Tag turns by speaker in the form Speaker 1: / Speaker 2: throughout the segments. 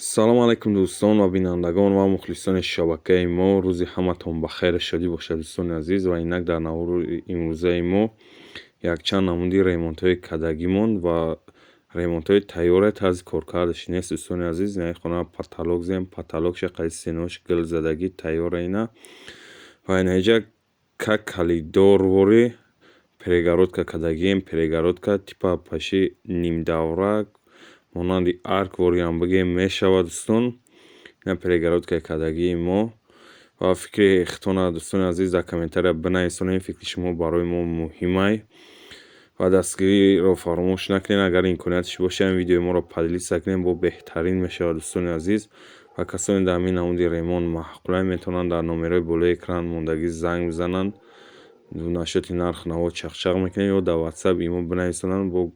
Speaker 1: Салому алайкум, дӯстон ва бинандагон ва мухлисони шабакаи мо. Рӯзи ҳаматон ба хайру шодӣ бошад, дӯстони азиз. Ва инак дар навори имрӯзаи мо якчанд намуди ремонтҳои кардагимон ва ремонтҳои тайёре, тарзи коркардаш нест, дӯстони азиз. Ина хона потолок зем, потолокша қади стенош гил задагӣ тайёра ина. Ва инаиҷа как коридорворӣ перегородка кардагием. Перегородка типа паши нимдавра, монанди арквориам бигем мешавад, дӯстон. Ина перегородкаи кардагии мо. Ва фикри худтона, дӯстони азиз, дар комментария бинависонед. Фикри шумо барои мо муҳимай ва дастгириро фаромӯш накунед. Агар имконияташ боша, ин видеои моро поделиться кунед, бо беҳтарин мешавад, дӯстони азиз. Ва касоне дар ҳамин намуди ремонт маъқуланд, метавонанд дар номерҳои болои экран мондагӣ занг бизананд, насчёти нарху наво чақчақ мекунем, ё дар Ватсап имо бинависонанд, бо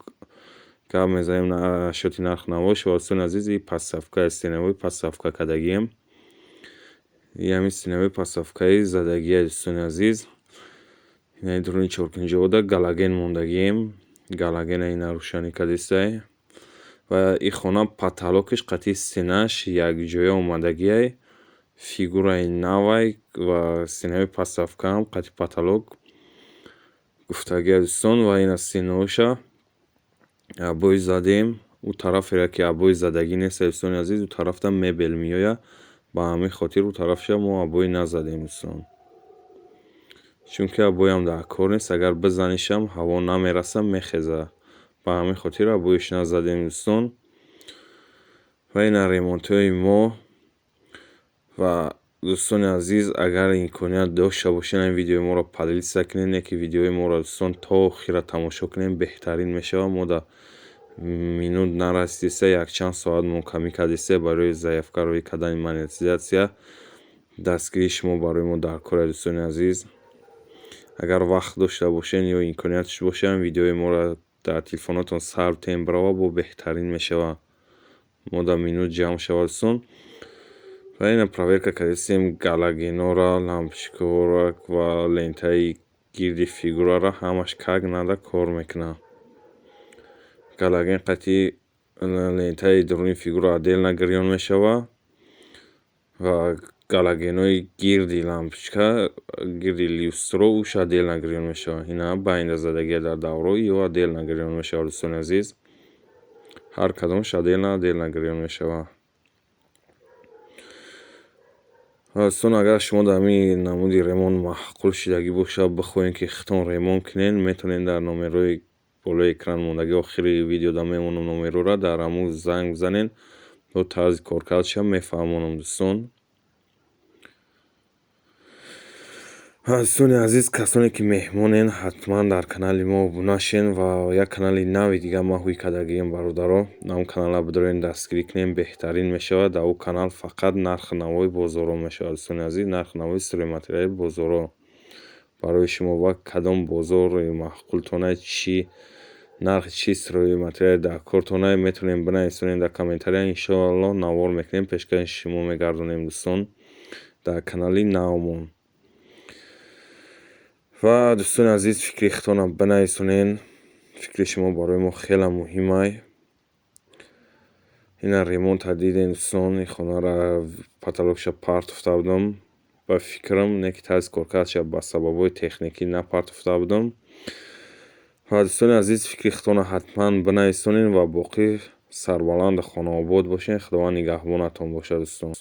Speaker 1: гап мезанем насчёти нарху навош. Ва, дӯстони азиз, и подставкаи стеновой подставка кардагием. И ҳамин стеновой подставкаи задагия, дӯстони азиз. Инаи дуруни чоркунҷода галоген мондагием. Галогена ина рӯшанӣ кардистай. Ва и хона потолокаш қатъи стенаш якҷоя омадагиай, фигураи навай ва стеновой подставкаам қатъи потолок гуфтагия, дӯстон. Ва ина стеноша обои задем. Ӯ тараферо, ки обои задагӣ нест, дӯстони азиз, ӯ тарафта мебел меояд. Ба ҳамин хотир ӯ тарафша мо обои назадем, дӯстон, чунки обоям дар кор нест. Агар бизанишам, ҳаво намераса, мехезад. Ба ҳамин хотир обоиш назадем, дӯстон. Ва ина ремонтҳои мо. Ва, дӯстони азиз, агар имконият дошта бошед, ин видеои моро поделиться кунед. Не ки видеои моро, дӯстон, то охира тамошо кунед, беҳтарин мешавад. Мо дар минут нарасиста, якчанд соат мо камӣ кардиста барои заявка роӣ кардани монетизатсия. Дастгирии шумо барои мо дар кор, дӯстони азиз. Агар вақт дошта бошед ё имконияташ бошад, видеои моро дар телефонотон сар битен, бирава, бо беҳтарин мешавад. Мо дар минут ҷамъ шавад, дӯстон. Ва ина проверка кардистем галогенора, лампочкаҳоро ва лентаи гирди фигураро. Ҳамаш как надо кор мекунад. Галоген қатъи лентаи дуруни фигура отдельно гирён мешавад ва галогенҳои гирди лампочка, гирди люстро, уш отдельно гирён мешавад. Ина байнда задагия дар давро, ё отдельно гирён мешавад, дӯстони азиз. Ҳар кадомаш отдельно отдельно гирён мешавад. Дӯстон, агар шумо дар ҳамин намуди ремонт маъқул шудагӣ бошад, бихоҳед, ки худтон ремонт кунед, метавонед дар номерҳои болои экран мондагӣ, охири видеода мемонам номерҳоро, дар ҳамун занг бизанед, бо тарзи коркардашам мефаҳмонам, дӯстон. Дӯстони азиз, касоне ки меҳмонен, ҳатман дар канали мо обуна шен. Ва як канали нави дига ман ҳуй кардагием, бародаро. Ҳамун каналро бидорен, дастгирӣ кунем, беҳтарин мешавад. Дар ӯ канал фақат нарху навои бозорҳо мешавад, дӯстони азиз, нарху навои стройматериали бозорҳо барои шумо. Ва кадом бозори маъқултонай, чӣ нархи чӣ стройматериале дар кортонай, метавонем бинависонем дар комментария. Иншоаллоҳ, навор мекунем, пешкаши шумо мегардонем, дӯстон, дар канали навмон. Ва, дӯстони азиз, фикри худтонро бинависонед. Фикри шумо барои мо хеле муҳимай. Ина ремонта дидем, дӯстон. Ин хонаро потолокша партофта будам, ба фикрам, не ки тарзи коркардша ба сабабҳои техникӣ напартофта будам. Ва, дӯстони азиз, фикри худтонро ҳатман бинависонед ва боқӣ сарбаланду хонаобод бошед. Худованд нигаҳбонатон бошад, дӯстон.